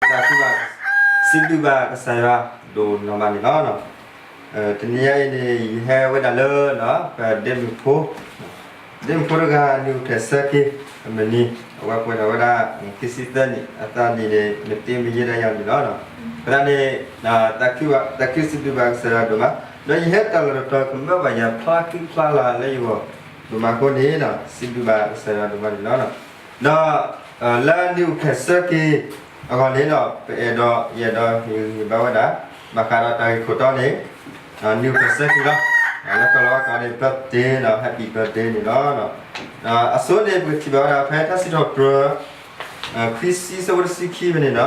တၢ်ခုဘၣ်, စံးဘျုးဘၣ်ကစၢ်ယွၤဒိၣ်နီၢ်မးန့ၣ်လီၤ. တနံၤညါအံၤန့ၣ် ယဟဲဝဲဒၣ်လၢ ပဒ့မုၣ်ဖိ, ဒ့မုၣ်ဖိတဂၤ နံၣ်အိၣ်ဖျဲၣ်ဆၢက့ၤအမုၢ်နံၤ, အဝဲပှဲၤထီၣ်ဝဲဒၣ် ခံဆံသၢနံၣ်, အသးနံၣ်န့ၣ် မတ့မ့ၢ်ယဲဒၣ်ယၤန့ၣ်လီၤ. သရၣ်န့ၣ် တၢ်ခုစံးဘျုးဘၣ်ကစၢ်ယွၤဒိၣ်မး, ဒီးယဟဲတၢ်လီၢ်တတီၤ ကမၢဘၣ်ယၤဖျါခုဖျါလီၤလၢယဂီၢ်ဒိၣ်မးအဃိန့ၣ် စံးဘျုးဘၣ်ကစၢ်ယွၤဒိၣ်မးန့ၣ်လီၤ. ဒီး လၢနံၣ်အိၣ်ဖျဲၣ်ဆၢက့ၤအဂီၢ်န့ၣ်ဒီး ပအဲၣ်ဒိး ယအဲၣ်ဒိးဟ့ၣ်ဂံၢ်ဟ့ၣ်ဘါဝဲဒၣ် ဘၣ်ဃးဒီးတၢ်ဂ့ၢ်ခိၣ်တီန့ၣ် နံၣ်အိၣ်ဖျဲၣ်ဆၢက့ၤလီၤ. လၢကီၢ်လီၤဝါကိးန့ၣ် birthday နီၤ, happy birthday န့ၣ်လီၤ. အဆိန့ၣ် ပကထံၣ်ဘၣ်ဝဲဒၣ်ဖဲတၢ်စံးထီၣ်ပတြၢၤ ခွံဆံ ဆၢဖိတဆံခံဖဲန့ၣ်နီၤ,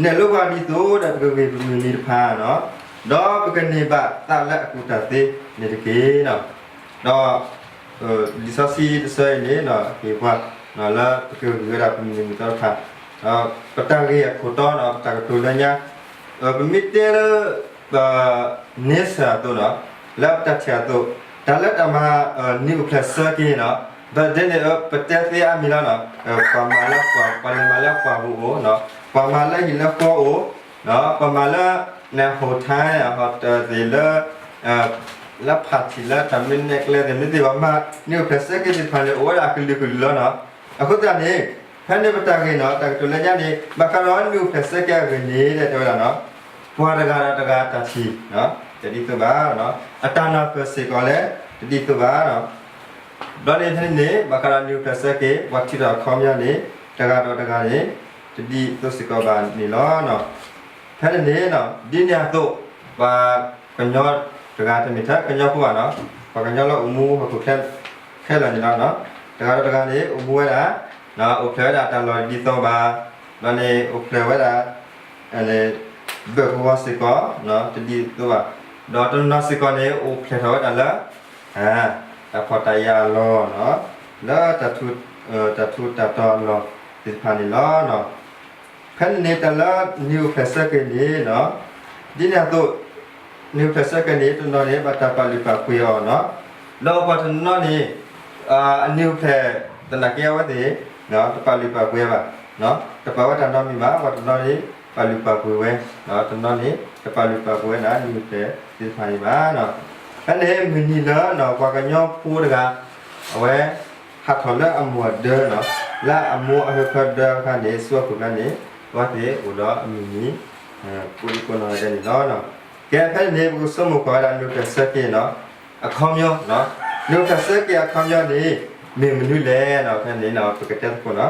နဲၣ်လိပှၤဒ်သိးဒီးပကဂ့ၢ်ပမုၢ်နံၤတဖၣ်နီၤ, ဒီးပကန့ၢ်ဘၣ်သးလၢအကူၣ်တၢ်သ့န့ၣ်တက့ၢ်. ဒီး လံာ်စီဆှံတဆၢအံၤန့ၣ် ဟ့ၣ်ပှၤ လၢပကဂံၢ်ဝဲဒၣ်ပမုၢ်နံၤမုၢ်သီတဖၣ်, ပတၢ်ဂ့ၢ်အခိၣ်တီနီၤ, ပတၢ်ကတိၤလၢညါ, ပမ့ၢ်တဲလၢ ပန့ဆၢၣ်အသိးနီၤ, လၢပတၢ်ထံၣ်အသိး, တၢ်လၢတၢ်မၤ နံၣ်အိၣ်ဖျဲၣ်ဆၢက့ၤနီၤ, birthday န့ၣ် ပတဲသ့အါမံၤလီၤနီၤ, ပှၤမၤလၢပှၤ, ပှၤလဲၤမၤလၢပှၤဂီၢ်အိၣ်, ပှၤမၤလၢဟံၣ်လၢဃီအိၣ်, ပှၤမၤလၢ နဟိၣ်ထါ ဟီၣ်တၢ်သ့ၣ်လၢ လၢ party လၢတၢ်မ့ၢ်နဲၣ်ကျဲသ့ၣ်မ့ၢ်သ့ၣ် ပှၤမၤနံၣ်အိၣ်ဖျဲၣ်ဆၢက့ၤသ့ၣ်တဖၣ်န့ၣ် အိၣ်ဝဲဒၣ်အကလုာ်ကလုာ်လီၤနီၤ. အဃိသတးန့ၣ် ဖဲန့ၣ်ပတၢ်ဂ့ၢ်နီၤ, တၢ်ကတိၤလၢညါန့ၣ် ဘၣ်ဃးဒီးနံၣ်အိၣ်ဖျဲၣ်ဆၢက့ၤအဂ့ၢ်န့ၣ် တဲဝဲဒၣ်နီၤ, ပှၤတဂၤဒီးတဂၤတၢ်ထံၣ် တဒ်သိးဘၣ်, အတၢ်နၢ်ပၢၢ်စ့ၢ်ကီးလၢ တဒ်သိးဘၣ်. ဘျီန့ၣ်ဖဲန့ၣ်န့ၣ် ဘၣ်ဃးဒီးနံၣ်အိၣ်ဖျဲၣ်ဆၢက့ၤ ပှၤထံၣ်ထီၣ်အခီပညီန့ၣ် တဂၤဒီးတဂၤန့ၣ် တဒ်သိးစ့ၢ်ကီးဘၣ်န့ၣ်လီၤ. ဖဲန့ၣ်န့ၣ် ဒ်န့ၣ်အသိး ပှၤကညီတဂၤတမ့ၢ်ထဲကညီဖိဘၣ်နီၤ, ပှၤကညီလၢအိၣ်မူဟီၣ်ခိၣ်ချၢခဲလၢာ်န့ၣ်လီၤ. တဂၤဒီးတဂၤန့ၣ် အိၣ်မူဝဲဒၣ် အိၣ်ဖျဲၣ်ဝဲဒၣ်တၢ်လီၢ်တဒ်သိးဘၣ်, ဒီးန့ၣ် အိၣ်ဖျဲၣ်ဝဲဒၣ် ဘၢၣ်ကဝီၤစ့ၢ်ကီး တဒ်သိးဘၣ်, ဒီးတနီၤစ့ၢ်ကီးန့ၣ် အိၣ်ဖျဲၣ်ထီၣ်ဝဲဒၣ်လၢ တၢ်ဖှီၣ်တၢ်ယာ်အလီၢ်နီၤ, လၢ တၢ်ထူးတၢ်တီၤအလီၢ်သ့ၣ်တဖၣ်န့ၣ်လီၤ. ဖဲန့ၣ်န့ၣ် တၢ်လၢနံၣ်အိၣ်ဖျဲၣ်ဆၢက့ၤန့ၣ်နီၤ, ဒ်န့ၣ်အသိး နံၣ်အိၣ်ဖျဲၣ်ဆၢက့ၤန့ၣ် တနီၤန့ၣ် ဘၣ်တၢ်ပာ်လုၢ်ပာ်ပှ့ၤအီၤနီၤ, ဒီးပှၤတနီၤန့ၣ် အနံၣ်အိၣ်ဖျဲၣ်သနာ်က့အဝဲသ့ၣ် တပာ်လုၢ်ပာ်ပှ့ၤဘၣ်, တပာ်ဝဲတၢ်နီတမံၤဘၣ်, ပှၤတနီၤန့ၣ် ပာ်လုၢ်ပာ်ပှ့ၤဝဲ, တနီၤန့ၣ် တပာ်လုၢ်ပာ်ပှ့ၤဝဲဒၣ်နံၣ်အိၣ်ဖျဲၣ်သ့ၣ်တဖၣ်န့ၣ်ဘၣ်. ဖဲန့ၣ်မုၢ်နံၤလၢ ပှၤကညီဖိတဂၤ အဝဲ ဟးထီၣ်လၢအမိၢ်အဒၢနီၤ, လၢအမိၢ်အဟၢဖၢဒၢအခါန့ၣ် ဆူအပူၤအခါန့ၣ် အဝဲသ့ၣ်အိၣ်ဒီးအမုၢ်နံၤ ကိးဒံကိးနီၢ်ဂၤဒဲးန့ၣ်လီၤ. ကဲဖဲန့ၣ်န့ၣ် ပကဆိကမိၣ်ကွၢ်ဝဲဒၣ်နံၣ်အိၣ်ဖျဲၣ်ဆၢက့ၤနီၤ, အခီပညီ, နံၣ်အိၣ်ဖျဲၣ်ဆၢက့ၤအခီပညီန့ၣ် မ့ၢ်မနုၤလဲၣ်နီၤ, ဖဲန့ၣ်နီၤ ပကတဲသကိးနီၤ.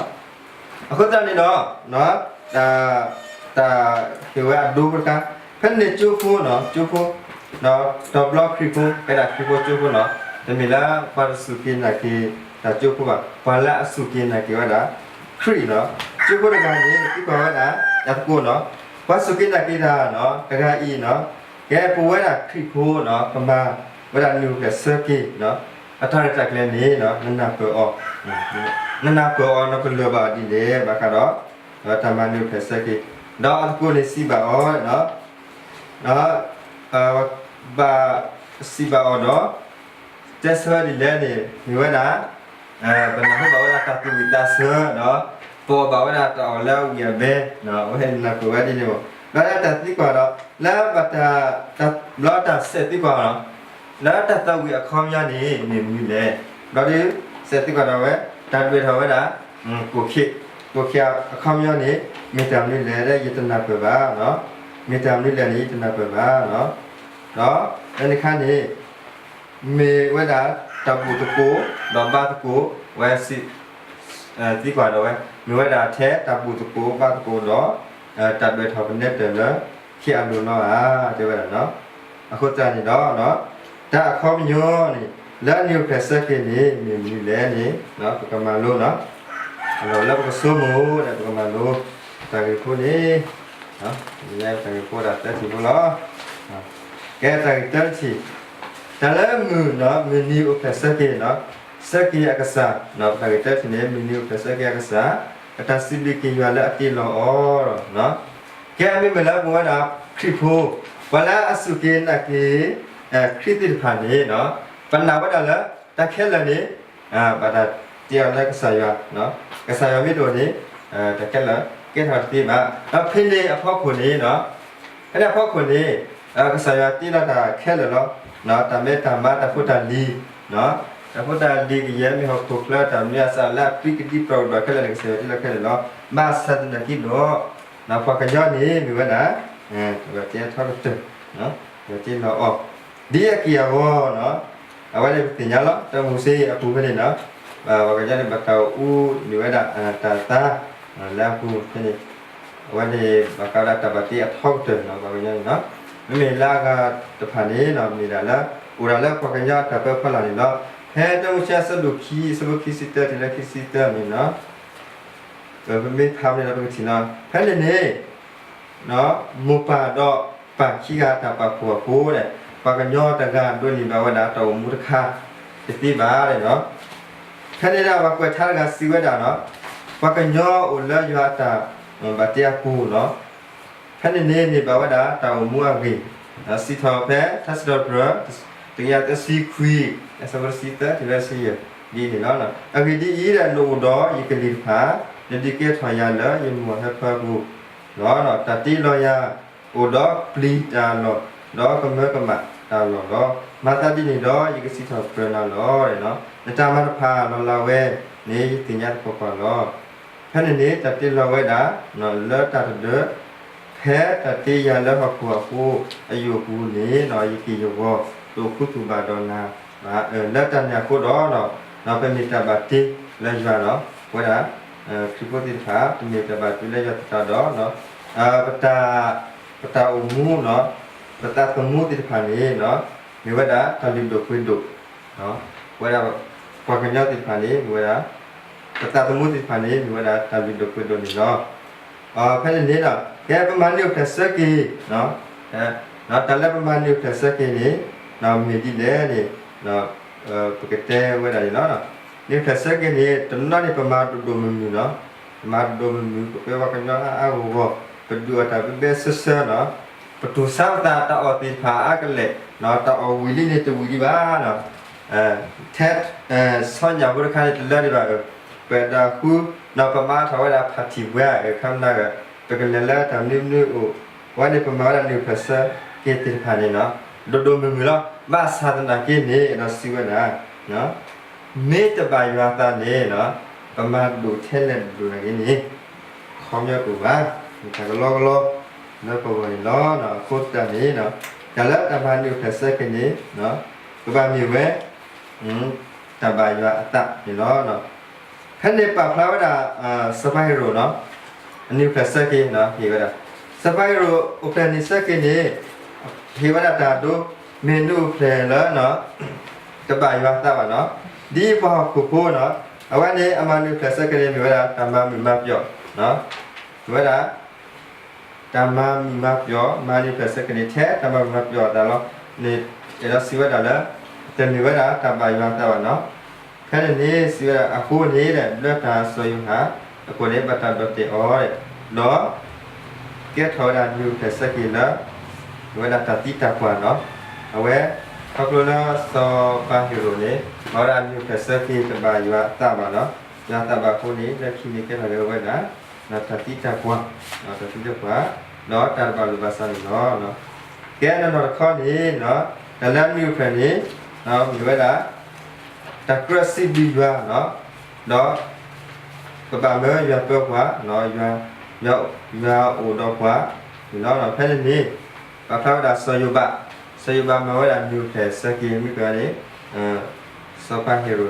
အဃိသတးန့ၣ်ဒီး တၢ်ဟ့ၣ်ဝဲအဒိဖိတခါ, ဖဲန့ၣ်ကၠိဖိနီၤ, ကၠိဖိ, တဘျီခရံာ်ဖိ, ဖဲဒၣ်ခရံာ်ဖိကၠိဖိနီၤ, တမ့ၢ်လၢပှၤတစူၢ်က့ၤနာ်က့ၤတၢ်ကၠိဖိဘၣ်, ပှၤလၢအစူၢ်က့ၤနာ်က့ၤဝဲဒၣ် ခရံာ်နီၤ. ကၠိဖိတဂၤန့ၣ် သံကွၢ်ဝဲဒၣ် တၢ်သကိးနီၤ, ပှၤစူၢ်က့ၤနာ်က့ၤတၢ်နီၤ တဂၤအံၤနီၤ, ကဲပဝဲဒၣ်ခရံာ်ဖိနီၤ ပမၤဝဲဒၣ်နံၣ်အိၣ်ဖျဲၣ်ဆၢက့ၤနီၤ, အတၢ်ရဲၣ်တၢ်ကျဲၤန့ၣ်နီၤ နနၢ်ပၢၢ်အီၤ, နနၢ်ပၢၢ်အီၤနီၤ ကလၢၤဘၣ်အီၤဒ်လဲၣ်, ဘၣ်ဃးဒီး တၢ်မၤနံၣ်အိၣ်ဖျဲၣ်ဆၢက့ၤ, ဒီးအသကိးန့ၣ်စံးဘၣ်အီၤ, ဘၣ်စံးဘၣ်အီၤဒီး တဲဆၢဒ်လဲၣ်န့ၣ် မ့ၢ်ဝဲဒၣ် ပနၢ်ဟူဘၣ်ဝဲဒၣ်တၢ်သူၣ်ဝံၣ်သးဆၢဒီး ပအီၣ်ဘၣ်ဝဲဒၣ်တၢ်အီၣ်လၢအဝံၣ်အဘဲ, အဝဲနၢ်ပၢၢ်ဝဲဒ်န့ၣ်မး, ဒီးလၢတၢ်သံကွၢ်ဒီး လၢဘၣ်တၢ် ဘျီတၢ်စဲးသံကွၢ်ဒီး လၢတၢ်သးဝံၣ်အခီပညီန့ၣ် မ့ၢ်မနုၤလဲၣ်, ဘျီဒုး စဲးသံကွၢ်ဒီးဝဲ တၢ်ဒွဲၣ်ထီၣ်ဝဲဒၣ် ကိၣ်ခ့, ကိၣ်ခ့အခီပညီန့ၣ် မ့ၢ်တၢ်မနုၤလဲၣ် ယတနၢ်ပၢၢ်ဘၣ်, မ့ၢ်တၢ်မနုၤလဲၣ်န့ၣ် ယတနၢ်ပၢၢ်ဘၣ်, ဒီး လၢနခါန့ၣ် မ့ၢ်ဝဲဒၣ်တၢ်ဘူၣ်သကိး ဒီးဘါသကိး ဝဲ သံကွၢ်ဒီးဝဲ မ့ၢ်ဝဲဒၣ်ထဲတၢ်ဘူၣ်သကိးဘါသကိးဒီး တၢ်ဒွဲၣ်ထီၣ်ပနဲတၢၢ်လၢ ခ့အလိၤလီၤဧါ တဲဝဲဒၣ်နီၤ. အဃိသတးန့ၣ်ဒီး တၢ်အခီပညီန့ၣ် လၢနံၣ်အိၣ်ဖျဲၣ်ဆၢက့ၤန့ၣ် မ့ၢ်မနုၤလဲၣ်န့ၣ် ပကမၤလိနီၤ. အလီၢ်လၢပကဆိကမိၣ်ဒီး ပကမၤလိ တၢ်ဂ့ၢ်ဖိန့ၣ် တၢ်ဂ့ၢ်ဖိဒၣ်သၢထံၣ်ဖိလီၤ. ကဲတၢ်ဂ့ၢ်တၢတထံၣ်, တၢ်လၢမုၢ်နီၤ မုၢ်နံၤအိၣ်ဖျဲၣ်ဆၢက့ၤနီၤ, ဆၢက့ၤအကစၢ်, ပတၢ်ဂ့ၢ်တၢတထံၣ်န့ၣ် မုၢ်နံၤအိၣ်ဖျဲၣ်ဆၢက့ၤအကစၢ်, အတၢ်စံးဘျုးက့ၤယွၤလၢအတ့လီၤအီၤ, ကဲအမ့ၢ်မ့ၢ်လၢပဝဲဒၣ်ခရံာ်ဖိ, ပှၤလၢအစူၢ်က့ၤနာ်က့ၤ ခရံာ်သ့ၣ်တဖၣ်န့ၣ်, ပနာ်ဝဲဒၣ်လၢ တၢ်ခဲလၢာ်န့ၣ် ဘၣ်တၢ်တ့အီၤလၢကစၢ်ယွၤ, ကစၢ်ယွၤမ့ၢ်တအိၣ်န့ၣ် တၢ်ခဲလၢာ် ကဲထီၣ်တသ့ဘၣ်. ဒီးဖဲန့ၣ်အဖီခိၣ်န့ၣ်, ဖဲန့ၣ်အဖီခိၣ်န့ၣ်, ကစၢ်ယွၤတ့လီၤတၢ်ခဲလၢာ်လီၤ. တၢ်မဲတၢ်မါ တၢ်ဖိတၢ်လံၤ, တၢ်ဖိတၢ်လံၤကယဲၢ် မ့ၢ်ဟီၣ်ခိၣ်ချၢ တၢ်မနုၤအစးလၢအပြံကဒံပြီကဒီးခဲလၢာ်န့ၣ် ကစၢ်ယွၤတ့လီၤခဲလၢာ်လီၤ. ဘၣ်ဆၣ်သနာ်က့ဒီး, ပှၤကညီန့ၣ်မ့ၢ်ဝဲဒၣ်, တၢ်ဘၣ်တ့အထီကတၢၢ်, တၢ်ဘၣ်တ့လီၤအီၤ, ဒ်အက့ၢ်အဂီၤ, အဝဲန့ၣ်ပသ့ၣ်ညါလီၤ တၢ်မိၤၡ့အပူၤဖဲန့ၣ်နီၤ, ပှၤကညီန့ၣ် ဘၣ်တၢ်အိၣ်အူန့ၢ်ဝဲဒၣ်တၢ်သါ, လၢအပူၤဖဲန့ၣ်, အဝဲန့ၣ်ဘၣ်ဃးဝဲဒၣ်တၢ်ဘၣ်တ့အထီကတၢၢ်နီၤ ပှၤကညီန့ၣ်နီၤ, မ့မ့ၢ်လၢအဂၤတဖၣ်န့ၣ်နီၤ မ့ၢ်ဒၣ်လၢ, အိၣ်ဒၣ်လၢပှၤကညီအတၢ်ပၢဖီလာ်န့ၣ်လီၤ. ဖဲတၢမိၤၡ့အဆၢဒိၣ်ခံ အဆၢဖိခံဆံတၢ တုၤလၢခံဆံသၢန့ၣ်နီၤ, ပမ့ၢ်ဖးန့ၣ်ဒီးပကထံၣ်လီၤ ဖဲန့ၣ်န့ၣ် မိၢ်ပၢ်ဒီးပၢ်ခံဂၤတၢ်ပာ်ဖှိၣ်အဃိန့ၣ်, ပှၤကညီတဂၤဒိးန့ၢ်ဘၣ်ဝဲဒၣ်တၢ်အိၣ်မူတခါ, တသ့ဘၣ်နီၤ. ဖဲန့ၣ်ဒၣ်ပှၤကွဲးထါတဂၤစံးဝဲဒၣ်နီၤ, ပှၤကညီအိၣ်လၢယွၤအတၢ်ဘၣ်တ့အပူၤနီၤ, ဖဲန့ၣ်န့ၣ်န့ၢ်ဘၣ်ဝဲဒၣ်တၢ်အိၣ်မူအဂ့ၢ်, စံးထီၣ်ဖဲထါစံးထီၣ်ပတြၢၤ တကယၤသၢဆံခွံ အဆၢဖိတဆံသၢ တုၤလၢတဆံယဲၢ် ဒ်န့ၣ်လီၤ. အဂ့ၢ်ဒ်အံၤ, နအိၣ်ဒီးယကလံၤတဖၣ်, နဒုးကဲထီၣ်ယၤလၢယမိၢ်ဟၢဖၢပူၤလီၤ. တၢ်တ့လီၤယၤ အိၣ်ဒီးပျံၤတၢ်လီၢ်, ဒီးကမၢကမၣ်တၢ်လီၢ်လီၤ. မၤသးဒ်န့ၣ်ဒီး ယကစံးထီၣ်ပတြၢၤနၤလီၤ. နတၢ်မၤတဖၣ်လီၤလးဝဲန့ၣ် ယသ့ၣ်ညါသပှၢ်ပှၢ်လီၤ. ဖဲန့ၣ်န့ၣ် တၢ်တ့လီၤဝဲဒၣ် လၢတၢ်တဒၢ ဖဲတၢ်တ့ယၤလၢဟီၣ်ခိၣ်အဃိ အယိာ်အပူၤန့ၣ် ယက့ၢ်ယဂီၤ တအိၣ်ခူသူၣ်ဘၣ်ဒီးနၤဘၣ်. လၢတၢ်န့ၣ်အဃိဒီး ပမ့ၢ်တၢ်ဘၣ်တ့လၢယွၤဒီး ပဝဲဒၣ် ခရံာ်ဖိသ့ၣ်တဖၣ် ပမ့ၢ်တၢ်ဘၣ်တ့လၢယွၤသတးဒီး ပတၢ်အိၣ်မူ ပသးသမူသ့ၣ်တဖၣ်န့ၣ် မ့ၢ်ဝဲဒၣ်တၢ်လုၢ်ဒိၣ်ပှ့ၤဒိၣ်, ပဝဲဒၣ် ပှၤကညီသ့ၣ်တဖၣ်န့ၣ် မ့ၢ်ဝဲဒၣ် ပသးသမူသ့ၣ်တဖၣ်န့ၣ် မ့ၢ်ဝဲဒၣ်တၢ်လုၢ်ဒိၣ်ပှ့ၤဒိၣ်န့ၣ်လီၤ. ဖဲန့ၣ်န့ၣ် ကဲပမၤနံၣ်အိၣ်ဖျဲၣ်ဆၢက့ၤ တၢ်လၢပမၤနံၣ်အိၣ်ဖျဲၣ်ဆၢက့ၤန့ၣ် မ့ၢ်ဒ်လဲၣ်န့ၣ် ပကတဲဝဲဒၣ်န့ၣ်လီၤ. နံၣ်အိၣ်ဖျဲၣ်ဆၢက့ၤန့ၣ် တနီၤန့ၣ် ပမၤဒိၣ်ဒိၣ်မုၢ်မုၢ်လီၤ. ပမၤဒိၣ်ဒိၣ်မုၢ်မုၢ် ပပၢပှၤကညီအါအါဂီၢ်ဂီၢ် ပဒုးအီၣ်တၢ်ဘဲဘဲဆၢဆၢလီၤ. ပတူၢ်ဆါပသးတၢ်အီၣ်သ့ၣ်တဖၣ်အါကလဲာ် တၢ်အီၣ်ဝံၤလံန့ၣ်တဝံၤဒံးဘၣ် ထဲ ဆီညၣ်ဖိတခါန့ၣ် တလၢဒံးဘၣ်ဧၢ, ပဒၣ်ဃု ဒီးပမၤထီၣ်ဝဲဒၣ် party ပှဲၤဧၢ ခါမနၤဧၢ, ပကလဲၤလၢတၢ်မနုၤမနုၤအိၣ်, အဝဲန့ၣ်ပမၤဝဲဒၣ်နံၣ်အိၣ်ဖျဲၣ်ဆၢက့ၤသ့ၣ်တဖၣ်န့ၣ်လီၤ. ဒိၣ်ဒိၣ်မုၢ်မုၢ်လီၤ. ဘၣ်ဆၣ်သနာ်က့န့ၣ် ဒီးစံးဝဲဒၣ် မ့ၢ်တဘၣ်ယွၤအသးန့ၣ် ပမၤဒိၣ်ထဲလဲၣ်ဒိၣ်နာ်က့န့ၣ် ခီပညီတအိၣ်ဘၣ်, မ့ၢ်တၢ်ကလီကလီလၢပဂီၢ်န့ၣ်လီၤ. အဃိသတးန့ၣ် တၢ်လၢတၢ်မၤနံၣ်အိၣ်ဖျဲၣ်ဆၢက့ၤန့ၣ် ကဘၣ်မ့ၢ်ဝဲ တၢ်ဘၣ်ယွၤအသးန့ၣ်လီၤ. ဖဲန့ၣ်ပာ်ဖျါဝဲဒၣ် စီၤပၤဟ့ရိၣ် အနံၣ်အိၣ်ဖျဲၣ်ဆၢက့ၤ ဟ့ၣ်ဝဲဒၣ်, စီၤပၤဟ့ရိၣ်အိၣ်ဖျဲၣ်နံၣ်ဆၢက့ၤန့ၣ် ဟ့ၣ်ဝဲဒၣ်တၢ်ဒိ မ့ၢ်နံၣ်အိၣ်ဖျဲၣ်လၢ တဘၣ်ယွၤအသးဘၣ်နီၤ, ဒ်ပှၤဟီၣ်ခိၣ်ဖိနီၤ, အဝဲန့ၣ်အမၤနံၣ်အိၣ်ဖျဲၣ်ဆၢက့ၤန့ၣ် မ့ၢ်ဝဲဒၣ်တၢ်မၤမုာ်မၤပျီၣ်, မ့ၢ်ဝဲဒၣ် တၢ်မၤမုာ်မၤပျီၣ်, မၤနံၣ်အိၣ်ဖျဲၣ်ဆၢက့ၤန့ၣ် ထဲတၢ်မၤမုာ်မၤပျီၣ်အသးလီၤ. န့ၣ် အဲၣ်ဒိးစံးဝဲဒၣ်လၢ တမ့ၢ်ဝဲဒၣ်တၢ်ဘၣ်ယွၤအသးဘၣ်နီၤ. ဖဲန့ၣ်န့ၣ် စံးဝဲဒၣ်အဃိန့ၣ် ဘျၢတၢ်စီၤယိၤဟၣ်အဃိန့ၣ် ဘၣ်တၢ်ဒီၣ်တဲာ်အီၤ ဒီး ကဲထီၣ်ဝဲဒၣ်နံၣ်အိၣ်ဖျဲၣ်ဆၢက့ၤလၢ ဝဲဒၣ်တၢ်သံတၢ်ပှၢ်နီၤ. အဝဲ ခီဖျိလၢစီၤပၤဟ့ရိၣ်န့ၣ် မၤဝဲဒၣ်နံၣ်အိၣ်ဖျဲၣ်ဆၢက့ၤတဘၣ်ယွၤအသးဘၣ်နီၤ, ယွၤအသးဘၣ်အဃိန့ၣ် လၢခံန့ၣ်ကဲထီၣ်က့ၤဝဲဒၣ် တၢ်သံတၢ်ပှၢ်, တၢ်သံတၢ်ပှၢ် ဒီးတၢ်တဘၣ်လိာ်ဘၣ်စးန့ၣ်လီၤ. ကဲနီၢ်နီၢ်တခီန့ၣ် တၢ်လၢနံၣ်အိၣ်ဖျဲၣ်န့ၣ် မ့ၢ်ဝဲဒၣ် တၢ်ကြၢးစံးဘျုးယွၤ ဒီး ကဘၣ်မၢယွၤပၢပှၤ ယွၤအိၣ်ဒီးပှၤန့ၣ်လီၤ. ဖဲန့ၣ်န့ၣ် ပာ်ဖျါဝဲဒၣ်စီၤယိၤဘး, စီၤယိၤဘးမၤဝဲဒၣ်နံၣ်အိၣ်ဖျဲၣ်ဆၢက့ၤ မ့ၢ်ကန့ၣ် စီၤပၤဟ့ရိၣ်နီ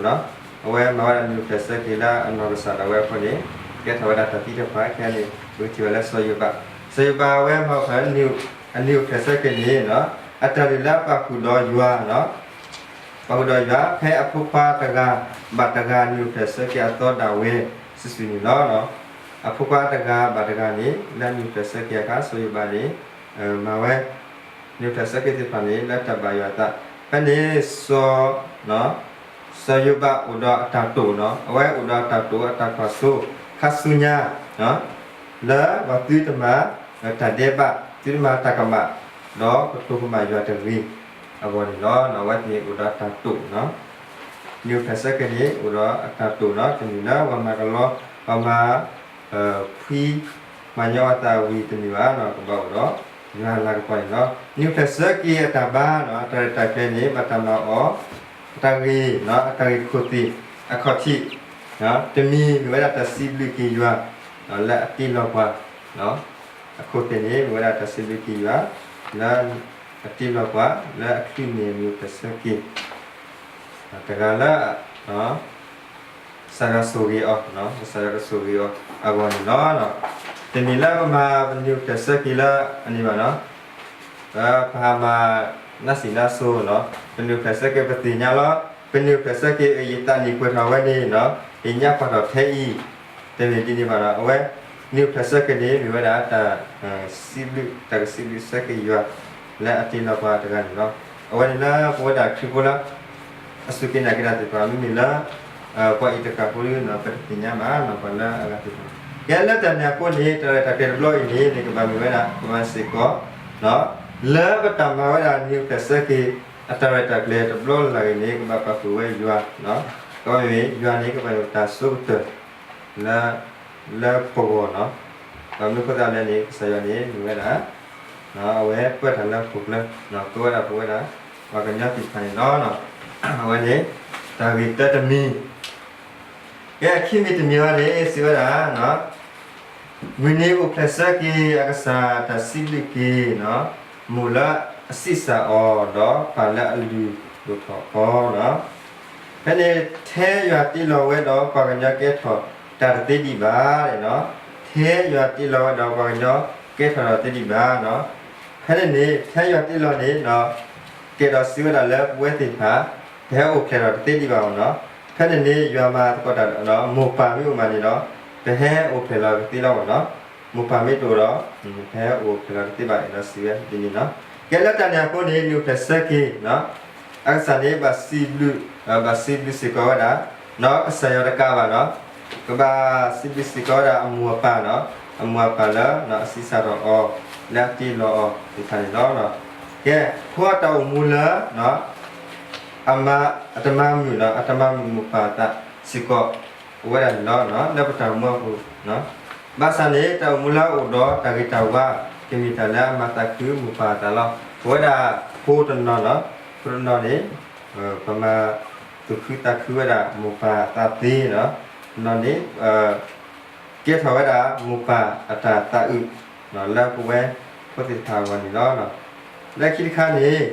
ၤ, အဝဲမၤဝဲဒၣ်နံၣ်အိၣ်ဖျဲၣ်ဆၢက့ၤလၢအနီၢ်ကစၢ်ဒၣ်ဝဲအဃိန့ၣ် ကဲထီၣ်ဝဲဒၣ်တၢ်သံတၢ်ပှၢ်ခဲန့ၣ် ပကထံၣ်ဝဲလၢစီၤယိၤဘး, စီၤယိၤဘးအဝဲမၤဖဲ အနံၣ်အိၣ်ဖျဲၣ်ဆၢက့ၤန့ၣ် အတၢ်လုၢ်လၢပာ်ဃုာ်ဒီးယွၤနီၤ, ပာ်ဃုာ်ဒီးယွၤ ဖဲအဖိခွါတဂၤဘၣ်တဂၤနံၣ်အိၣ်ဖျဲၣ်ဆၢက့ၤအသီဒၣ်ဝဲစုာ်စုာ်န့ၣ်လီၤ. အဖိခွါတဂၤဘၣ်တဂၤန့ၣ် လၢနံၣ်အိၣ်ဖျဲၣ်ဆၢက့ၤအခါ စီၤယိၤဘးန့ၣ် မၤဝဲ နံၣ်အိၣ်ဖျဲၣ်ဆၢက့ၤသ့ၣ်တဖၣ်န့ၣ် လၢတၢ်ဘၣ်ယွၤအသး, ဖဲန့ၣ် စီၤ စီၤယိၤဘးအိၣ်ဒီးအတၢ်တိာ်နီၤ, အဝဲအိၣ်ဒီးအတၢ်တိာ်အတၢ်ကွၢ်စိ ခါဆူညါ လၢပှၤသုတမၤတၢ်ဒဲးဘး သုတမၤတၢ်ကမၣ် ဒီးကတိၤကမၣ်ယွၤတဂ့ၤအဂီၢ်န့ၣ်လီၤ. အဝဲသ့ၣ်န့ၣ်အိၣ်ဒီးအတၢ်တိာ်နီၤ, နံၣ်အိၣ်ဖျဲၣ်ဆၢက့ၤန့ၣ် အိၣ်ဒီးအတၢ်တိာ်နီၤ, တမ့ၢ်လၢပှၤမၤကလီ ပှၤမၤ ဖှံ မၤညီအသးဝံၤတမ့ၢ်ဘၣ်နီၤ, ကဘၣ်အိၣ်ဒီး ယွၤလၤကပီၤန့ၣ်လီၤ. နံၣ်အိၣ်ဖျဲၣ်ဆၢက့ၤအတၢ်ဘါနီၤ, အတၢ်ရဲၣ်တၢ်ကျဲၤန့ၣ် ဘၣ်တၢ်မၤအီၤ အတၢ်ဂ့ၤနီၤ, အတၢ်ဂ့ၢ်ခိၣ်သ့ၣ်အခီၣ်ထံး, တမံၤမ့ၢ်ဝဲဒၣ်တၢ်စံးဘျုးက့ၤယွၤ လၢအတ့လီၤပှၤ, အခိၣ်သ့ၣ်န့ၣ် မ့ၢ်ဝဲဒၣ်တၢ်စံးဘျုးက့ၤယွၤ လၢအတ့လီၤပှၤ လၢအချုးန့ၢ်နံၣ်အိၣ်ဖျဲၣ်ဆၢက့ၤ တဂၤလၢ ကစၢ်ယွၤဆိၣ်ဂ့ၤအီၤ, ကစၢ်ယွၤကဆိၣ်ဂ့ၤအီၤအဂီၢ်န့ၣ်လီၤ. တမ့ၢ်လၢပမၤပနံၣ်အိၣ်ဖျဲၣ်ဆၢက့ၤလၢအန့ၣ်ဘၣ်နီၤ, ပဟးမၤနၢ်စံၣ်နၢ်စိၤနီၤ, ပနံၣ်အိၣ်ဖျဲၣ်ဆၢက့ၤပသ့ၣ်ညါလီၤ, ပနံၣ်အိၣ်ဖျဲၣ်ဆၢက့ၤ ယသးနံၣ်ပှဲၤထီၣ်ဝဲန့ၣ်နီၤ, ယညၣ်ပှၢ်ထီၣ်ထဲအံၤ, တမ့ၢ်ဒ်န့ၣ်ဘၣ်နီၤ, အဝဲ နံၣ်အိၣ်ဖျဲၣ်ဆၢက့ၤန့ၣ် မ့ၢ်ဝဲဒၣ်တၢ် စံးဘျုး တၢ်ကစံးဘျုးဆၢက့ၤယွၤ လၢအတ့လီၤပှၤတဂၤန့ၣ်လီၤ. အဝဲန့ၣ်လၢပဝဲဒၣ်ခရံာ်ဖိလၢ အစူၢ်က့ၤနာ်က့ၤတၢ်သ့ၣ်တဖၣ် မ့မ့ၢ်လၢ ပှၤအံၤတကးဖိလံနီၤ ပတသ့ၣ်ညါဘၣ်နီၤ ပှၤလၢအဂၤသ့ၣ်တဖၣ်. ကဲလၢတၢ်န့ၣ်အဃိန့ၣ် တၢ်ရဲၣ်တၢ်ကျဲၤတဘျီအံၤန့ၣ် န့ၣ်ကဘၣ်မ့ၢ်ဝဲဒၣ် ပမၤစ့ၢ်ကီး လၢပတၢ်မၤဝဲဒၣ်နံၣ်အိၣ်ဖျဲၣ်ဆၢက့ၤ အတၢ်ရဲၣ်တၢ်ကျဲၤတဘျီလၢ်လၢ်အံၤန့ၣ် ကဘၣ်ပာ်ဃုာ်ဝဲယွၤ, ကဘၣ်မ့ၢ်ယွၤန့ၣ် ကဘၣ်မ့ၢ်တၢ်ဆိကတၢၢ် လၢ လၢပဂီၢ်နီၤ. ဘၣ်မနုၤအဃိသတးလဲၣ်န့ၣ် ကစၢ်ယွၤန့ၣ် မ့ၢ်ဝဲဒၣ် အဝဲပၢတၢ်လၢဟီၣ်ခိၣ်ချၢ, ပဝဲဒၣ်ပဝဲဒၣ် ပှၤကညီသ့ၣ်တဖၣ်န့ၣ်လီၤ. အဝဲန့ၣ် တၢ်ဂ့ၢ်တၢတမံၤ, ကဲအခံမံၤတမံၤအံၤန့ၣ် စံးဝဲဒၣ် မုၢ်နံၤအိၣ်ဖျဲၣ်ဆၢက့ၤအကစၢ် တၢ်စံးဘျုးက့ၤ မိၢ်လၢအဆံးစၢ်အီၤ ဒီးပၢ်လၢအလုၢ်ဒိၣ်ထီၣ်အီၤ, ဖဲန့ၣ် ထဲယွၤတ့လီၤဝဲဒီးပှၤကညီကဲထီၣ်တၢ်တသ့ဒံးဘၣ်, ထဲယွၤတ့လီၤဝဲဒီးပှၤကညီကဲထီၣ်တၢ်တသ့ဒံးဘၣ်, ဖဲန့ၣ်န့ၣ် ထဲယွၤတ့လီၤန့ၣ် ကဲဒီးစံးဝဲဒၣ်လၢပဝဲသ့ၣ်တဖၣ် ပဟဲအိၣ်ဖျဲၣ်ထီၣ်တသ့ဒံးဘၣ်အီၤနီၤ. ဖဲန့ၣ်န့ၣ် ယွၤမၤသကိးတၢ်ဒီး မိၢ်ပၢ်မ့ၢ်အိၣ်မးန့ၣ်ဒီး ပဟဲအိၣ်ဖျဲၣ်လီၤကသ့လီၤအီၤနီၤ. မိၢ်ပၢ်မ့ၢ်တအိၣ်ဒီး ပဟဲအိၣ်ဖျဲၣ်လီၤတသ့ဘၣ်န့ၣ်ဒီးစံးဝဲဒ်န့ၣ်နီၤ. ကဲလၢတၢ်န့ၣ်အဃိန့ၣ် နံၣ်အိၣ်ဖျဲၣ်ဆၢက့ၤ အကစၢ်န့ၣ် ဘၣ်စံးဘျုးစ့ၢ်ကီးဝဲဒၣ် ကစၢ်ယွၤတကးဘၣ်နီၤ, ကဘၣ်စံးဘျုးစ့ၢ်ကီးဝဲဒၣ်အမိၢ်အပၢ်နီၤ, အမိၢ်အပၢ်လၢအဆံးစၢ်ထီၣ်အီၤ လၢအတ့လီၤအီၤသ့ၣ်တဖၣ်န့ၣ်လီၤ. ကဲ ဖိအတၢ်အိၣ်မူလၢ အမါ အတမၤမုာ်နီၤ, အတမၤမုာ်မိၢ်ပၢ်အသးစ့ၢ်ကီး အိၣ်ဝဲဒၣ်န့ၣ်လီၤ. လၢပတၢ်အိၣ်မူအပူၤ ဘၣ်ဆၣ်န့ၣ် တၢ်အိၣ်မူလၢအအိၣ်ဒီးတၢ်ဂ့ၤတၢ်ဝါ ကမ့ၢ်တၢ်လၢအမၤသးခုမိၢ်ပၢ်အသးလီၤ. ပဝဲဒၣ်ဖိတနီၤနီၤ, ဖိတနီၤန့ၣ် ပမၤသူၣ်ခုသးခုဝဲဒၣ်မိၢ်ပၢ်အသးသ့နီၤ, တနီၤန့ၣ် ကဲထီၣ်ဝဲဒၣ်မိၢ်ပၢ်အတၢ်သးအုး လၢပဝဲဖိသ့ၣ်တဖၣ်အဂီၢ်န့ၣ်လီၤ. လၢခံတခါန့ၣ်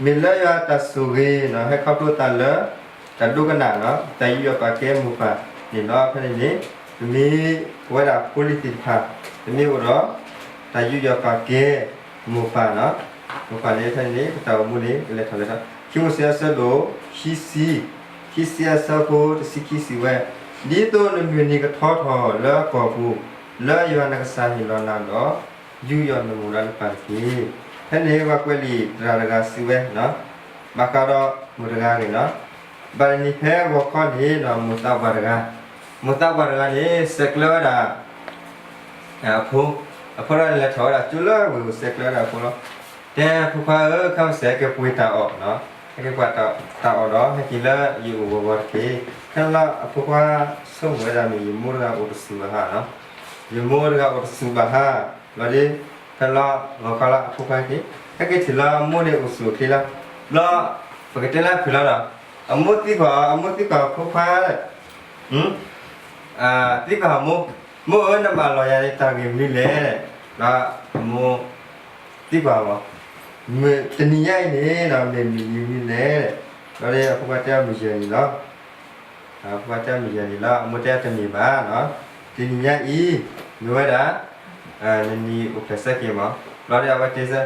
မ့ၢ်လၢယွၤတၢ်ဆိၣ်ဂ့ၤနီၤ ဟဲခီဖျိသးလၢ တၢ်ဒိကနၣ်နီၤ တၢ်ယူးယီၣ်ပာ်ကဲမိၢ်ပၢ်န့ၣ်လီၤ. ဖဲန့ၣ်န့ၣ် ပမ့ၢ်ပဝဲဒၣ်ဖိလံၤသ့ၣ်တဖၣ် ပမ့ၢ်အိၣ်ဒီး တၢ်ယူးယီၣ်ပာ်ကဲမိၢ်ပၢ်နီၤ, မိၢ်ပၢ်န့ၣ် ဖဲန့ၣ်န့ၣ် ပတၢ်အိၣ်မူန့ၣ် ကလဲၤထီၣ်လဲၤထီၣ်. ခံမိၤၡ့အဆၢဒိၣ် ခံဆံ ခံဆံအဆၢဖိတဆံခံစံးဝဲ, ဒ်သိးနမုၢ်နံၤကထီထီၣ်လၢကီၢ်ပူၤ လၢယွၤနကစၢ်ဟ့ၣ်လီၤနၤဒီး ယူးယီၣ်နမိၢ်ဒီးနပၢ်တက့ၢ်. ဖဲန့ၣ်ပှၤကွဲးလံာ်တဂၤတဂၤစံးဝဲ, ဘၣ်ဃးဒီးမိၢ်တဂၤန့ၣ်လီၤ. ဘၣ်တနံၤဖဲဂီၤခီန့ၣ်ဒီး မိၢ်သးပှၢ်တဂၤ, မိၢ်သးပှၢ်တဂၤန့ၣ် ဆဲးကျၢဝဲဒၣ် အဖိ, အဖိဒီးလဲၤထီၣ်ဝဲဒၣ်ကၠိလၢဝ့ၢ်ပူၤ ဆဲးကျၢဝဲဒၣ်အဖိလီၤ. တဲဖိခွါဧၢ, ခဲမုၢ်ဆ့ၣ် ဟဲက့ၤပှ့ၤတၢ်အီၣ်နီၤ, ဟဲက့ၤပှ့ၤတၢ်အီၣ်ဒီး ဟဲက့ၤလၢယအိၣ်ဂီၤဂီၤတက့ၢ်. ခဲလၢာ်အဖိခွါဆိကမိၣ်ဝဲဒၣ်မ့ၢ် ယမိၢ်တဂၤအိၣ်တဆူၣ်ဘၣ်ဟါနီၤ, ယမိၢ်တဂၤအိၣ်တဆူၣ်ဘၣ်ဟါ, ဘျီဒီး ဖဲလီၤဂီၤခီလီၤ အဖိခွါက့ၤ ဟဲက့ၤထံၣ်လၢအမိၢ်န့ၣ်အိၣ်ဆူၣ်အိၣ်ချ့လီၤ. ဘျီ ပကတဲလၢဖုၣ်လီၤဒီး အမိၢ်သံကွၢ်အီၤ, အမိၢ်သံကွၢ်အဖိခွါ သံကွၢ်အမိၢ်, မိၢ်ဧၢ နမၤလီၤယၤန့ၣ်တၢ်ဂ့ၢ်မနုၤလဲၣ်. ဒီးအမိၢ်သံကွၢ်အီၤ, တနံၤညါအံၤန့ၣ်ဒီး မ့ၢ်မုၢ်နံၤမနုၤလဲၣ်. ဒီးအဖိခွါတဲအီၤ မုၢ်ယဲၢ်နံၤလီၤ. အဖိခွါတဲအီၤ မုၢ်ယဲၢ်နံၤလီၤ. အမိၢ်တဲအီၤ တမ့ၢ်ဘၣ်နီၤ, တနံၤညါအံၤ မ့ၢ်ဝဲဒၣ် နနံၣ်အိၣ်ဖျဲၣ်ဆၢက့ၤမး. ဘျီဒီးအဝဲတဲစ့ၢ်,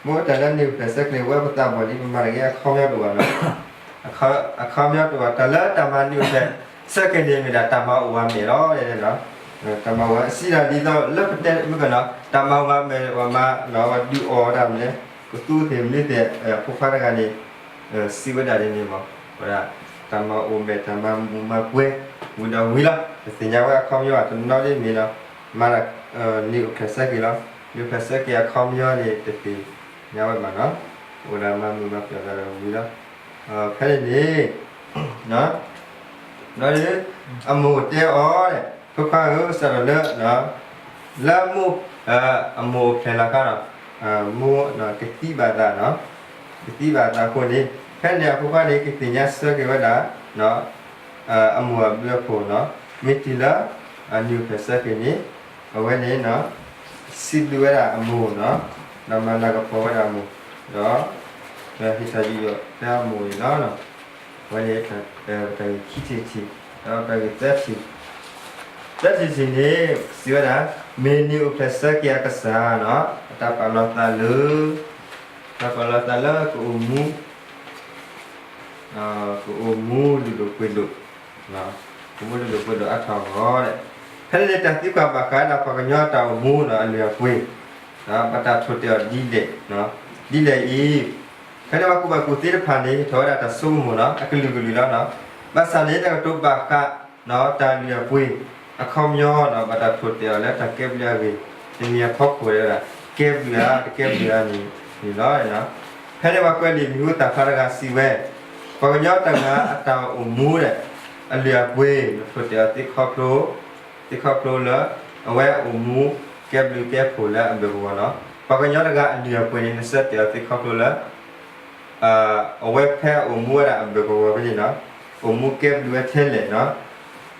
မိၢ်တၢ်လၢနံၣ်အိၣ်ဖျဲၣ်ဆၢက့ၤ ဝဲပသးဘီၣ်လံ ပမၤတၢ်ဂ့ၤအခီပညီတအိၣ်ဘၣ်နီၤ. အခီပညီတအိၣ်ဘၣ်, တၢ်လၢတၢ်မၤနံၣ်အိၣ်ဖျဲၣ်ဆၢက့ၤန့ၣ် မ့ၢ်ဒၣ်တၢ်မၤအိၣ်ဝဲမဲာ်လီၤ. တၢ်မၤဝဲအစံးဒၣ်ဒ်သိး လၢပတဲမုၢ်ကနီၤ တၢ်မၤဝဲမဲာ် ပှၤမၤလီၤ ပှၤဒုးအီၣ်ဝဲဒၣ်မနုၤလဲၣ်, ကသူသ့ၣ်မနုၤသ့ၣ် ဖိခွါတဂၤန့ၣ် စံးဝဲဒၣ်ဒ်န့ၣ်မး, ဝဲဒၣ် တၢ်မၤအိၣ်မဲာ် တၢ်မၤမူးမၤပွဲ ဝံၤဒီးဝံၤလီၤ. တသ့ၣ်ညါဝဲအခီပညီဘၣ်, တနီၤဒ်မ့ၢ်နီၤ မၤဒၣ် နံၣ်အိၣ်ဖျဲၣ်ဆၢက့ၤလီၤ. နံၣ်အိၣ်ဖျဲၣ်ဆၢက့ၤအခီပညီန့ၣ် တသ့ၣ်ညါဝဲဘၣ်နီၤ, အိၣ်ဒၣ်မၤမုာ်မၤပျီၣ်သးဒီးဝံၤလီၤ. ဖဲန့ၣ်န့ၣ် ဘျီဒီး အမိၢ်တဲအီၤ ဖိခွါဧၢ စးထီၣ်လၢ လၢမိၢ်, အမိၢ်အိၣ်ဖျဲၣ်လီၤအခါဒီး, မိၢ်ကသံဘၣ်သး, ကသံဘၣ်သးအဃိန့ၣ်, ဖဲန့ၣ်အဖိခွါန့ၣ် ကသ့ၣ်ညါဆၢက့ၤဝဲဒၣ် အမိၢ်အဘျုးအဖှိၣ်န့ၣ်, မ့ၢ်တုၤလၢ အနံၣ်အိၣ်ဖျဲၣ်ဆၢက့ၤန့ၣ်, အဝဲန့ၣ် စံးဘျုးဝဲဒၣ်အမိၢ်န့ၣ်, ဒီးမၤလၤကပီၤဝဲဒၣ်အမိၢ်, ဒီး ဟ့ၣ်ထီၣ်ယူးယီၣ်ဖဲအမိၢ်န့ၣ်လီၤ. အဝဲန့ၣ် ပတၢ်ဂ့ၢ်ခံထံၣ်တထံၣ်, ဒီးပတၢ်ဂ့ၢ်သၢထံၣ်, သၢထံၣ်တထံၣ်န့ၣ် စံးဝဲဒၣ်, မ့ၢ်နံၣ်အိၣ်ဖျဲၣ်ဆၢက့ၤအကစၢ်န့ၣ်, အတၢ်ပာ်လီၤသးလၢ, တၢ်ပာ်လီၤသးလၢကအိၣ်မူ ကအိၣ်မူလုၢ်ဒိၣ်ပှ့ၤဒိၣ်, ကအိၣ်မူလုၢ်ဒိၣ်ပှ့ၤဒိၣ်အါထီၣ်အဂီၢ်, ဖဲန့ၣ်န့ၣ် တၢ်သံကွၢ်ဘၣ်ဃးဒၣ်ပှၤကညီတၢ်အိၣ်မူန့ၣ် အလုၢ်အပှ့ၤ, ဘၣ်တၢ်ထိၣ်တဲာ်အီၤဒ်လဲၣ်, ဒ်လဲၣ်အံၤ, ဖဲန့ၣ်ပှၤကူၣ်ဘၣ်ကူၣ်သ့တဖၣ်န့ၣ် ဟ့ၣ်ထီၣ်ဝဲဒၣ်တၢ်ဆိကမိၣ်န့ၣ် အကလုာ်ကလုာ်လီၤ. ဘၣ်ဆၣ်န့ၣ် တၢ်ကတိၤဘၣ်ဃး တၢ်လုၢ်အပှ့ၤ အခီပညီန့ၣ် ဘၣ်တၢ်ထိၣ်တဲာ်အီၤလၢတၢ်ကဲဘျုးအဂ့ၢ်, တမ့ၢ်အဖီခိၣ်ဝဲဒၣ် ကဲဘျုးဧါ တကဲဘျုးဧါန့ၣ်လီၤ. ဖဲန့ၣ်ပှၤကွဲးလံာ်မံၤဟူသၣ်ဖျါတဂၤစံးဝဲ, ပှၤကညီတဂၤအတၢ်အိၣ်မူဒီး အလုၢ်အပှ့ၤ နထိၣ်တဲာ်အီၤသ့ခီဖျိ, သ့ခီဖျိလၢ အဝဲအိၣ်မူကဲဘျုးကဲဖှိၣ်လၢအဘၢၣ်ကဝီၤန့ၣ်, ပှၤကညီတဂၤအလုၢ်အပှ့ၤန့ၣ် နဆၢတဲာ်အီၤသ့ခီဖျိလၢ အဝဲဖဲအိၣ်မူဝဲဒၣ်အဘၢၣ်ကဝီၤဖဲန့ၣ်န့ၣ်, အိၣ်မူကဲဘျုးဝဲထဲလဲၣ်န့ၣ်,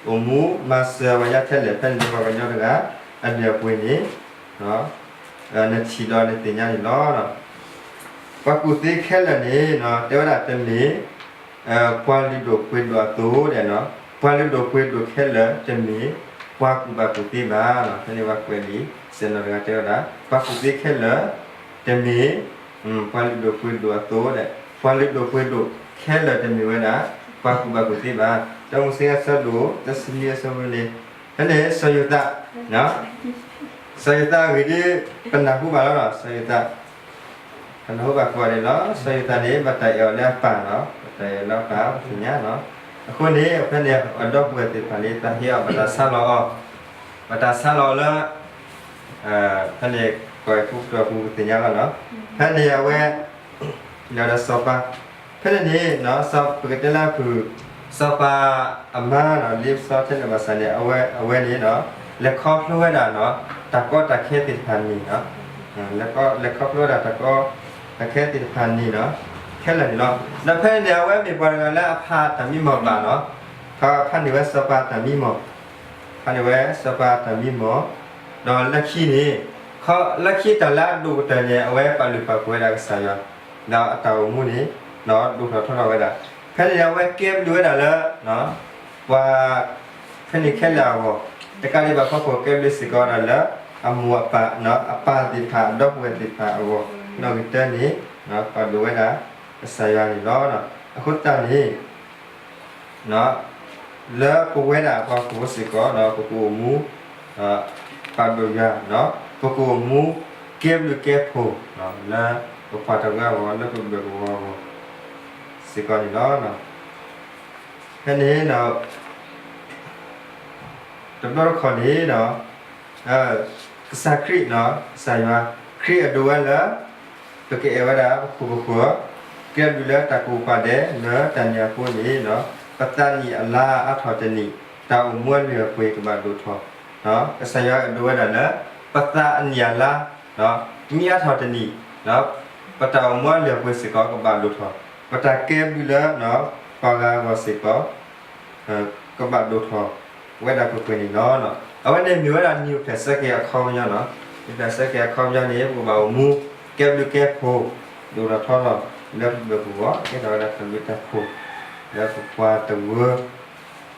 အိၣ်မူမၤစၢၤပှၤညါထဲလဲၣ်, ဖဲန့ၣ်န့ၣ် ပှၤကညီတဂၤ အလုၢ်အပှ့ၤန့ၣ် နထံၣ်ဒီးနသ့ၣ်ညါန့ၣ်လီၤ. ပှၤကူၣ်သ့ခဲလၢာ်န့ၣ် တဲဝဲဒၣ်တမ့ၢ် ပှၤလုၢ်ဒိၣ်ပှ့ၤဒိၣ်အသိးဒဲးန့ၣ်, ပှၤလုၢ်ဒိၣ်ပှ့ၤဒိၣ်ခဲလၢာ်တမ့ၢ် ပှၤကူၣ်ဘၣ်ကူၣ်သ့ဘၣ်. ဖဲန့ၣ်ပှၤကွဲးလံာ်စဲးနီၤတဂၤတဲဝဲဒၣ် ပှၤကူၣ်သ့ခဲလၢာ် တမ့ၢ် ပှၤလုၢ်ဒိၣ်ပှ့ၤဒိၣ်အသိးဒဲး, ပှၤလုၢ်ဒိၣ်ပှ့ၤဒိၣ်ခဲလၢာ်တမ့ၢ်ဝဲဒၣ် ပှၤကူၣ်ဘၣ်ကူၣ်သ့ဘၣ်. တၢမိၤၡ့အဆၢဒိၣ် တဆံနွံအဆၢဖိန့ၣ်, ဖဲန့ၣ် စီၤယိၤသး, စီၤယိၤသးအဂ့ၢ်ဒ် ပနၢ်ဟူဘၣ်လီၤ. စီၤယိၤသး ပနၢ်ဟူဘၣ်ကိးဂၤဒဲးလီၤ. စီၤယိၤသးန့ၣ် ဘၣ်တၢ်အဲၣ်အီၤလၢအပၢ်န့ၣ်, ဘၣ်တၢ်အဲၣ်အီၤလၢအပၢ် ပသ့ၣ်ညါန့ၣ်. အဃိန့ၣ် ဖဲန့ၣ်အဒီပုၢ်ဝဲၢ်သ့ၣ်တဖၣ်န့ၣ် သးဟ့အီၤ ဘၣ်တၢ်ဆါလီၤအီၤ, ဘၣ်တၢ်ဆါလီၤအီၤလၢ ဖဲန့ၣ် ကီၢ်အဲၤကူပတူးအပူၤ ပသ့ၣ်ညါလီၤန့ၣ်. ဖဲန့ၣ်အဝဲ ဒီးစီၤပၤ, ဖဲန့ၣ်န့ၣ် ပကတဲလၢဖုၣ် စီၤပၤအမါန့ၣ် လ့ပစီထဲန့ၣ်ဘၣ်ဆၣ်န့ၣ် အဝဲန့ၣ် လဲၤခီဖျိဝဲဒၣ်န့ၣ် တၢ်ကီတၢ်ခဲသ့ၣ်တဖၣ်န့ၣ် လဲၤခီဖျိဝဲဒၣ်တၢ်ကီတၢ်ခဲသ့ၣ်တဖၣ်န့ၣ် ခဲလၢာ်န့ၣ်လီၤ. ဒီးဖဲန့ၣ်န့ၣ် အဝဲမ့ၢ်ပှၤတဂၤလၢအဖးတၢ်မံမီၢ်ဘၣ်န့ၣ်, ဖးန့ၢ်ဝဲစီၤပၤတၢ်မံမီၢ်, ဖးန့ၢ်ဝဲစီၤပၤတၢ်မံမီၢ်, ဒီးလၢခံန့ၣ် လၢခံတၢ်လၢအဒိၣ်ကတၢၢ်န့ၣ် အဝဲပာ်လုၢ်ပာ်ပှ့ၤဝဲဒၣ်ကစၢ်ယွၤ, ဒီးအတၢ်အိၣ်မူန့ၣ် ဒိၣ်ထီၣ်ထီထီၣ်ဝဲဒၣ်. ဖဲန့ၣ်အဝဲကဲဘျုးဝဲဒၣ်လၢ ပှၤ ဖဲန့ၣ်ခဲလၢာ်အဂီၢ်, တကးဒံးဘၣ် ခီဖျိကဲဘျုးစ့ၢ်ကီးဝဲဒၣ်လၢ အမိၢ်အပၢ်, အပၢ်သ့ၣ်တဖၣ် အဒီပုၢ်ဝဲၢ်သ့ၣ်တဖၣ်အဂီၢ်, နီၣ်ဂံၢ်တၢန့ၣ် ပာ်ဒိၣ်ဝဲဒၣ် ကစၢ်ယွၤန့ၣ်လီၤ. အဃိသတးန့ၣ် လၢပဝဲဒၣ်ပှၤဟီၣ်ခိၣ်ဖိစ့ၢ်ကီး ပကအိၣ်မူ ပာ်ဒိၣ်ယွၤ, ပကအိၣ်မူကဲဘျုးကဲဖှိၣ် လၢပပှၤတဂၤအဂီၢ် လၢပဘၢၣ်ကဝီၤအဂီၢ်စ့ၢ်ကီးန့ၣ်လီၤ. ဖဲန့ၣ် တဘျီတခီၣ်န့ၣ် ကစၢ်ခရံာ် ကစၢ်ယွၤ ခရံာ်အဒိးဝဲလၢ ပကအဲၣ်ဝဲဒၣ်ပခိၣ်ပဃၢၤ, ကဲဘျုးလၢတၢ်ကူၣ်ပာ်ဒဲး လၢတၢ်န့ၣ်အဃိန့ၣ် ပသးနံၣ်အလါအါထီၣ်တနံၣ် တၢ်အိၣ်မူအလုၢ်အပှ့ၤကဘၣ်ဒိၣ်ထီၣ်, ကစၢ်ယွၤအဒိးဝဲဒၣ်လၢ ပသးအနံၣ်အလါ မ့ၢ်အါထီၣ်တနံၣ် ပတၢ်အိၣ်မူအလုၢ်အပှ့ၤစ့ၢ်ကီးကဘၣ်ဒိၣ်ထီၣ်, ပတၢ်ကဲဘျုးလၢ ပှၤဂၤအဂီၢ်စ့ၢ်ကီး ကဘၣ်ဒိၣ်ထီၣ်ဝဲဒၣ်ပှဲၤပှဲၤန့ၣ်လီၤ. အဝဲန့ၣ်မ့ၢ်ဝဲဒၣ်နံၣ်အိၣ်ဖျဲၣ်ဆၢက့ၤအခီပညီန့ၣ်, နံၣ်အိၣ်ဖျဲၣ်ဆၢက့ၤအခီပညီန့ၣ် ပကဘၣ်အိၣ်မူ ကဲဘျုးကဲဖှိၣ် ဒိၣ်ထီၣ်ထီထီၣ် လၢပဘၢၣ်ပဂီၢ် ကဲထီၣ်ဝဲဒၣ်တၢ်ဘျုးတၢ်ဖှိၣ် လၢပပှၤတဝၢ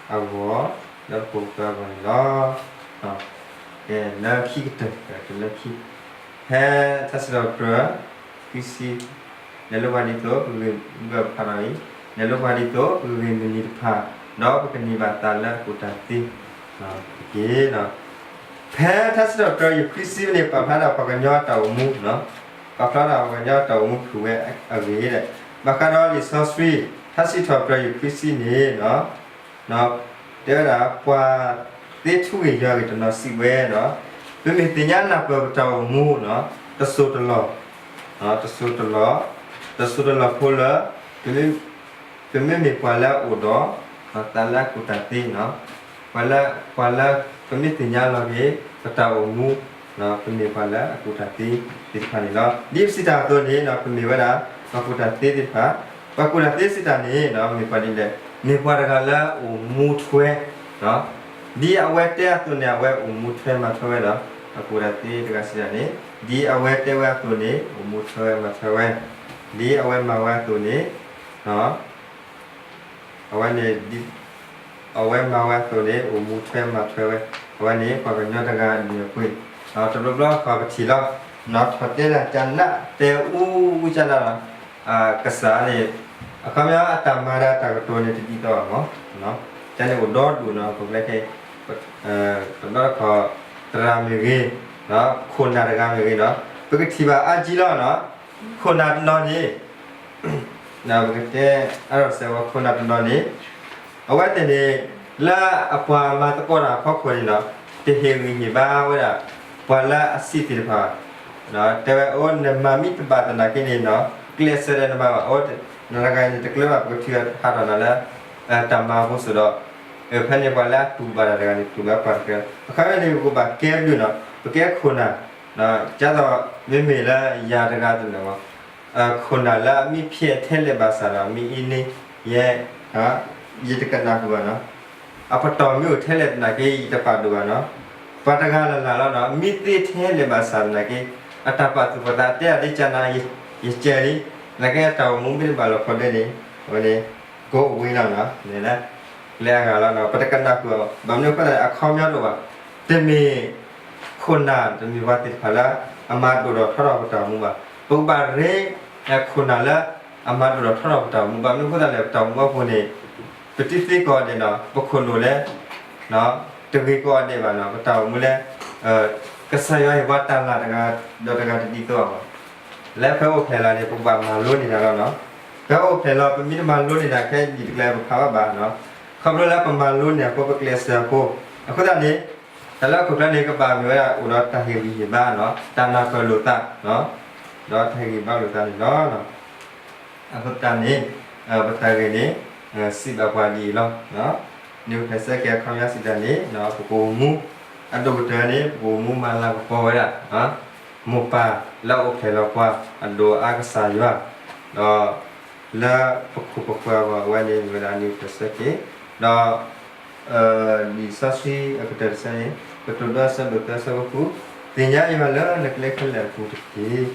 အဂီၢ်, လၢပခိၣ်ပဃၢၤအဂီၢ်န့ၣ်လီၤ. လၢခံကတၢၢ် လၢခံ ဖဲထါစံးထီၣ်ပတြၢၤ ခွံဆံ နဲၣ်လိပှၤဒ်သိး ပကဂ့ၤ, ဘၢၣ်ဖးထီၣ်အံၤ, နဲၣ်လိပှၤဒ်သိး ပကဂ့ၤမုၢ်နံၤတဖၣ်, ဒီးပကန့ၢ်ဘၣ်သးလၢအကူၣ်တၢ်သ့တက့ၢ်. ဖဲထါစံးထီၣ်ပတြၢၤ ယုၢ်ခွံဆံန့ၣ် ပာ်ဖျါဒၣ်ပှၤကညီတၢ်အိၣ်မူ, ပာ်ဖျါဒၣ်ပှၤကညီတၢ်အိၣ်မူဖုၣ်ဝဲအဂ့ၢ်, ဘၣ်ဃးဒီးလံာ်စီဆှံ ထါစံးထီၣ်ပတြၢၤ ယုၢ်ခွံဆံန့ၣ် တဲဝဲဒၣ် ပှၤသ့ထူဂ့ၢ်ယွၤဂ့ၢ်တနီၤစံးဝဲန့ၣ်, ပမ့ၢ်သ့ၣ်ညါနၢ်ပၢၢ်ပတၢ်အိၣ်မူန့ၣ် တစိၢ်တလီၢ်, တစိၢ်တလီၢ်, တစိၢ်တလီၢ်ဖိလၢ ပမ့မ့ၢ်ပှၤလၢအအိၣ်ဒီး သးလၢအကူၣ်တၢ်သ့န့ၣ်, ပှၤလၢ ပှၤလၢ ပမ့ၢ်သ့ၣ်ညါလီၤက့ၤ ပတၢ်အိၣ်မူ ပမ့ၢ်ပှၤလၢအကူၣ်တၢ်သ့သ့ၣ်တဖၣ်န့ၣ်လီၤ. ဒ်ပစံးတၢ်အသိးန့ၣ် ပမ့ၢ်ဝဲဒၣ် ပှၤကူၣ်တၢ်သ့သ့ၣ်တဖၣ်, ပှၤကူၣ်တၢ်သ့စံးတၢ်န့ၣ် မ့ၢ်ပှၤဒ်လဲၣ်, မ့ၢ်ပှၤတဂၤလၢအိၣ်မူထွဲ ဒ်အဝဲတဲအသိးန့ၣ် အဝဲအိၣ်မူထွဲမၤထွဲဝဲလီၤ. ပှၤကူၣ်တၢ်သ့တဂၤစံးတၢ်န့ၣ် ဒ်အဝဲတဲဝဲအသိးန့ၣ် အိၣ်မူထွဲဝဲမၤထွဲဝဲ, ဒ်အဝဲမၤဝဲအသိးန့ၣ် အဝဲန့ၣ် အဝဲမၤဝဲအသိးန့ၣ် အိၣ်မူထွဲမၤထွဲဝဲ, အဝဲန့ၣ် ပှၤကညီတဂၤအဒုၣ်အပှ့ၤ, တဘျီဘျီဃီပထံၣ်လီၤ, ထီၣ်တဲဒၣ်ကနၣ်တဲအူကနၣ်လီၤ, ကစၢ်န့ၣ် အခီပညီအတၢ်မၤဒီးအတၢ်ကတိၤန့ၣ်တဒ်သိးဘၣ်မး, ကန့ၣ်အိၣ်ဒီဒူၣ်နီၤ ပကလဲၤခဲ တဘျီတခီၣ် သရၣ်မ့ၢ်ဂ့ၤ, ခိၣ်နၢ်တဂၤမ့ၢ်ဂ့ၤနီၤ ပကထံၣ်ဘၣ်အါကံလီၤနီၤ, ခိၣ်နၢ်တနီၤန့ၣ် ပကတဲအါထီၣ်စဲးဝဲခိၣ်နၢ်တနီၤန့ၣ် အဝဲသ့ၣ်န့ၣ် လၢအပှၤမၤသကိးတၢ်အဖီခိၣ်န့ၣ်နီၤ တဟ့ၣ်ဂံၢ်ဟ့ၣ်ဘါဝဲဒၣ် ပှၤလၢအစံးသ့ၣ်တဖၣ် တဲဝဲအိၣ် နမၤမ့ၢ်တဘၣ်သနာ်က့န့ၣ်နီၤ ကျဲးစၢးဒီးနမၤဘၣ်အိၣ် နတဂၤအံၤန့ၣ်တကျၢၤဘၣ် ပကထုးဟးထီၣ်နၤလၢ တၢ်မၤအဖိစိၤဒီး ဖဲန့ၣ်ပှၤလၢအတူၢ်ဘၣ်တၢ်တဂၤန့ၣ် တူၢ်ဘၣ်ပှၤတကဲ အခီပညီန့ၣ် ပကဘၣ်ကဲဘျုးနီၤ ပကဲခိၣ်နၢ် ဒ်သိးမ့မ့ၢ်လၢယၤတဂၤသ့ၣ်န့ၣ် ခိၣ်နၢ်လၢအမ့ၢ်ဖျဲးထဲလဲၣ်ဘၣ်ဆၣ်ဒီး မ့ၢ်အံၤန့ၣ် ယဲ ယတကနၣ်ဃုာ်ဘၣ်နီၤ အပတီၢ်မ့ၢ်အိၣ်ထဲလဲၣ်သနာ်က့ ယတပာ်ဒိၣ်ဘၣ်နီၤ ပှၤတဂၤလၢ်လၢ်လီၤနီၤ မ့ၢ်သ့ထဲလဲၣ်ဘၣ်ဆၣ်သနာ်က့ အတၢ်ပာ်သူၣ်ပာ်သးတဲဒၣ်ဒ်ကနၣ် ယကဲလံ သနာ်က့အတၢ်အိၣ်မူမ့ၢ်တဘၣ်လီၤခီဒဲန့ၣ် အဝဲန့ၣ် ကိးဝ့လီၤနီၤ လဲၤအဂၤလီၤနီၤ ပတကနၣ်ဃုာ်အီၤ ဘၣ်မနုၤအဃိသတးန့ၣ် အခီပညီတအိၣ်ဘၣ် တမ့ၢ် ခိၣ်နၢ်တမ့ၢ်ပှၤသ့ၣ်တဖၣ်လၢ အမၤဒိၣ်ထီၣ်ထီထီၣ်ပတၢ်အိၣ်မူဘၣ် ပကဘၣ်ရ့ ခိၣ်နၢ်လၢ အမၤဒိၣ်ထီၣ်ထီထီၣ်ပတၢ်အိၣ်မူ ဘၣ်မနုၤအဃိသတးလဲၣ် ပတၢ်အိၣ်မူအပူၤန့ၣ် ပတသ့ကိးဂၤဒဲးနီၤ ပခိၣ်နူာ်လၢ တဂ့ၤကိးဂၤဒဲးဘၣ်နီၤ ပတၢ်အိၣ်မူလၢ ကစၢ်ယွၤဟ့ၣ်ပှၤတၢ်လၢ်တဂၤဒီးတဂၤတဒ်သိးဘၣ် လၢပအိၣ်ဖျဲၣ်လီၤန့ၣ် ပကဘၣ်မၤလိန့ၢ်တၢ်လီၤနီၤ ပအိၣ်ဖျဲၣ်လီၤ ပမ့ၢ်တမၤလိန့ၢ်တၢ်ခဲအံၤ ဒ်တကျဲပဖးဘၣ်ဘၣ်နီၤ ခီဖျိလၢပမၤလိန့ၢ်အဃိ ပကျဲးစၢးအဃိ အဃိသတးန့ၣ် တၢ်လၢအခိၣ်ချၢန့ၣ် ကဘၣ်မ့ၢ်ဝဲဒၣ်အိၣ်ဒီးတၢ်ဟ့ၣ်ဂံၢ်ဟ့ၣ်ဘါနီၤ တၢ်နၢ်ပၢၢ်လိာ်သး ဒီးတၢ်ဟ့ၣ်ဂံၢ်ဘါလိာ်သးန့ၣ်လီၤ. အဃိသတးန့ၣ် ပတၢ်ဂ့ၢ်န့ၣ် စံးဘၣ်ပှၤဒ်အံၤလီၤ. နံၣ်အိၣ်ဖျဲၣ်ဆၢက့ၤအခီပညီစံးတၢ်န့ၣ် ပကအိၣ်မူ အဒိၣ်ကတၢၢ်န့ၣ် ပကအိၣ်မူမၤလၤကပီၤဝဲဒၣ် မိၢ်ပၢ်လၢအအိၣ်ဖျဲၣ်လီၤပှၤ အဒိၣ်အါကစၢ်ယွၤ ဒီး လၢပခိၣ်ပဃၢၤအဂီၢ် အဝဲန့ၣ်မ့ၢ်ဝဲဒၣ်နံၣ်အိၣ်ဖျဲၣ်ဆၢက့ၤ ဒီး လံာ်စီဆှံအကတၢၢ်တဆၢန့ၣ် ကတိၤဒိ အဆၢဒိၣ်သၢ အဆၢဖိဃု သ့ၣ်ညါယွၤလၢနကျဲခဲလၢာ်အပူၤတက့ၢ်, ဒီး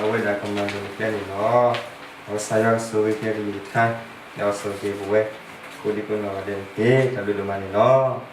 အဝဲဒၣ်ကမၤလိၤနကျဲန့ၣ်လီၤ. ကစၢ်ယွၤကဆိၣ်ဂ့ၤက့ၤအကလုၢ်ကထါ ဒီးကဆိၣ်ဂ့ၤက့ၤပဝဲ ကိးဒံကိးနီၢ်ဂၤဒဲးန့ၣ်တက့ၢ်. တၢ်ဘျုးဒိၣ်မးန့ၣ်လီၤ.